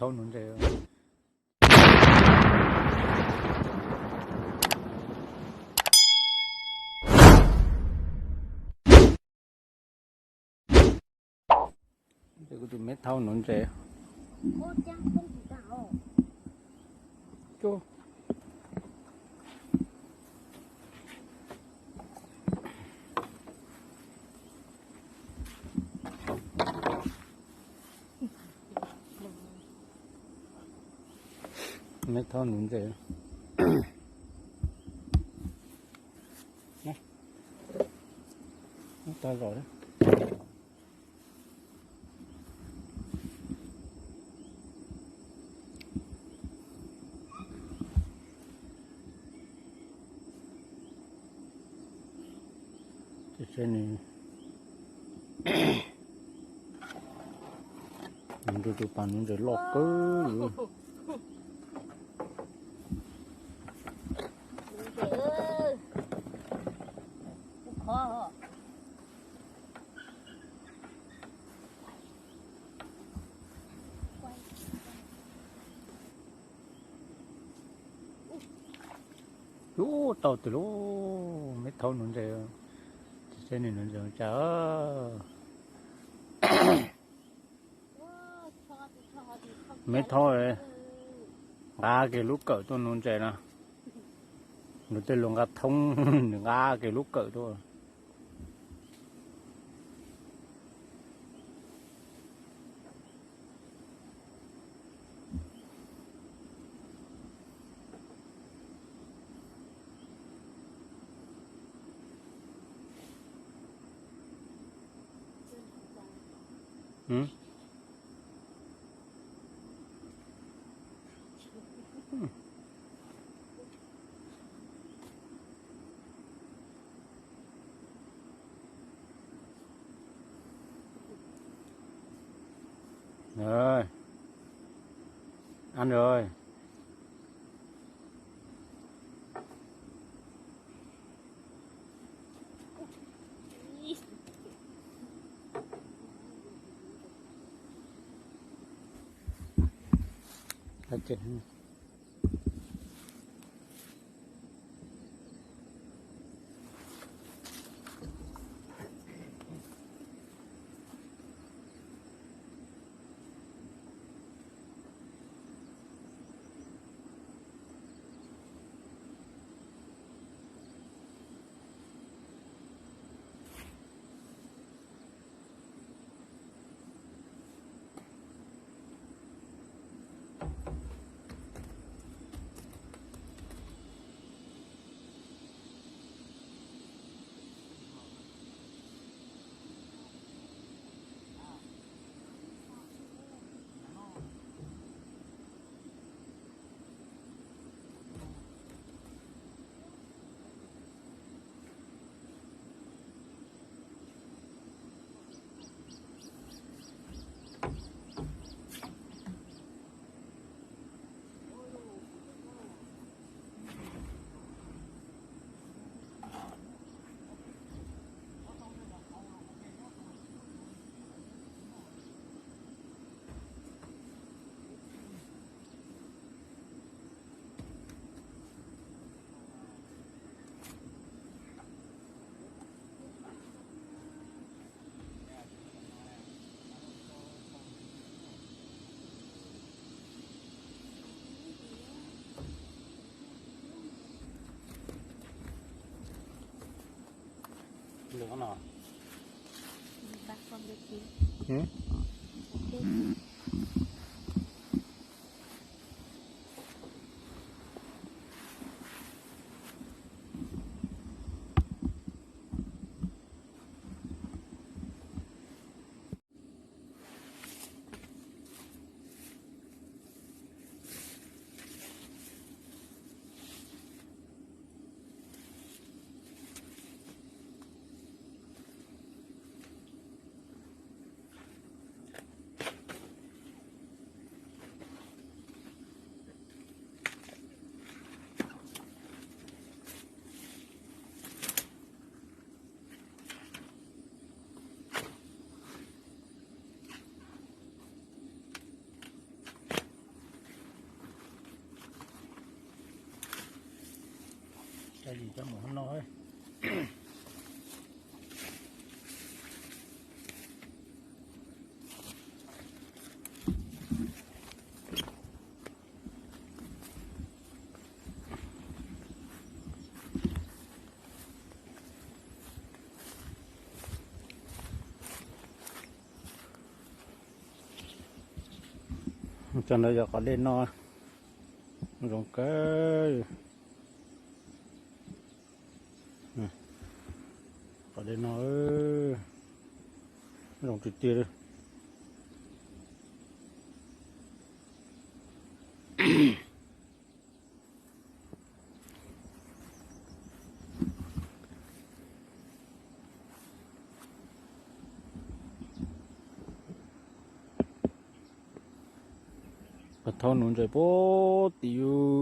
thaub nuv ntses. Kuv tus me thaub nuv ntses. Me thaub nuv ntses. Tag zog. Ces nws, nws tus pas nuv ntses loj kawg. Ub, tau tiag lauj, me thaub nuv ntses, seb nws nuv ntses cas. Me thaub nqa kiag lub kawm tuaj nuv ntses na, nws tej lus nqa thoob, nws nqa kiag lub kawm tuaj. Rồi. Ăn rồi. Phát triển hơn. Lượt nó. Ba con được chín. Ừ. Ok. Cov mus no. Cov ntawd yog qos dej no, zoo kawg. Qos dej no zoo tiag tiag li. Pas thaub nuv ntses puag tim yus.